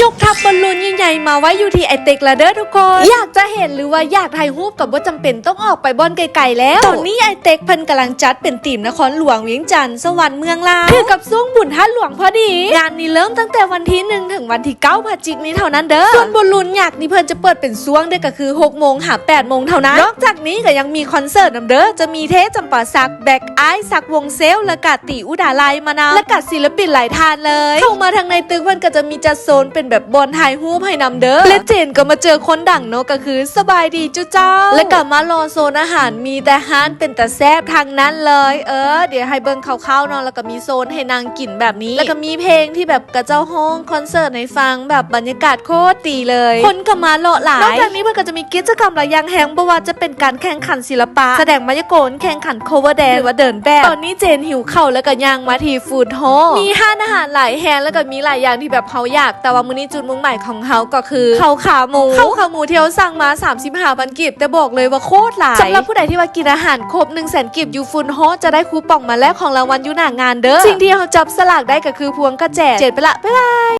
ຍົກທັບບອນລູນໃຫຍ່ໆມາໄວ້ຢູ່ທີ່ອ້າຍເຕັກລະເດີທຸກຄົນ. ຢາກຈະເຫັນ ຫຼືວ່າຢາກຖ່າຍຮູບກໍບໍ່ຈຳເປັນຕ້ອງອອກໄປບ່ອນໄກໆແລ້ວ. ຕອນນີ້ອ້າຍເຕັກເພິ່ນກຳລັງຈັດເປັນທີມນະຄອນຫຼວງວຽງຈັນ ສະຫວັນເມືອງລາວ ຖືກກັບຊ່ວງບຸນທາດຫຼວງພໍດີ. ງານນີ້ເລີ່ມຕັ້ງແຕ່ວັນທີໜຶ່ງ ເຖິງວັນທີເກົ້າພະຈິກນີ້ເທົ່ານັ້ນເດີ. ສ່ວນບອນລູນຍັກນີ້ເພິ່ນຈະເປີດເປັນຊ່ວງເດີ ກໍຄືຫົກໂມງຫາແປດໂມງເທົ່ານັ້ນ. ນອກຈາກນີ້ກໍຍັງມີຄອນເສີດນຳເດີ ຈະມີເທ ຈຳປາສັກ, ແບລັກອາຍ, ສັກວົງເຊວ ແລະກະ ຕີ ອຸດາໄລ ມານຳ ແລະກະສິລະປິນຫຼາຍທ່ານເລີຍ. ເຂົ້າມາທາງໃນຕຶກເພິ່ນກໍຈະມີຈັດໂຊນເປັນແບບບ່ອນຖ່າຍຮູບໃຫ້ນຳເດີ ແລະເຈນກໍມາເຈີຄົນດັງເນາະ ກໍຄືສະບາຍດີຈຸເຈົ້າ ແລະກະມາລໍໂຊນອາຫານ ມີແຕ່ຮ້ານເປັນຕາແຊບທັງນັ້ນເລີຍ. ເອີ ດຽວໃຫ້ເບິ່ງຄ່າວໆເນາະ ແລ້ວກໍມີໂຊນໃຫ້ນັ່ງກິນແບບນີ້ ແລ້ວກໍມີເພງທີ່ແບບຂະເຈົ້າຮ້ອງຄອນເສີດໃຫ້ຟັງ ແບບບັນຍາກາດໂຄດດີເລີຍ ຄົນກໍມາເລາະຫຼາຍ. ນອກຈາກນີ້ເພິ່ນກໍຈະມີກິດຈະກຳຫຼາຍຢ່າງແຮງ ບໍ່ວ່າຈະເປັນການແຂ່ງຂັນສິລະປະ, ສະແດງມາຍາກົນ, ແຂ່ງຂັນ cover dance ຫຼືວ່າເດີນແບບ. ຕອນນີ້ເຈນຫິວເຂົ້າ ແລ້ວກໍຍ່າງມາທີ່ food hall ມີຮ້ານອາຫານຫຼາຍແຮງ ແລ້ວກໍມີຫຼາຍຢ່າງທີ່ແບບເຮົາຢາກ ແຕ່ວ່າມື້ນີ້ຈຸດມຸ່ງໝາຍຂອງເຮົາກໍຄືເຂົ້າຂາໝູ ເຂົ້າຂາໝູທີ່ເຮົາສັ່ງມາສາມສິບຫ້າພັນກີບ ແຕ່ບອກເລີຍວ່າໂຄດຫຼາຍ. ສຳລັບຜູ້ໃດທີ່ວ່າກິນອາຫານຄົບໜຶ່ງແສນກີບຢູ່ food hall ຈະໄດ້ຄູປອງມາແລກຂອງລາງວັນຢູ່ໜ້າງານເດີ. ສິ່ງທີ່ເຮົາຈັບສະຫຼາກໄດ້ກໍຄືພວງກະແຈ. ເຈນໄປລະ ບາຍບາຍ.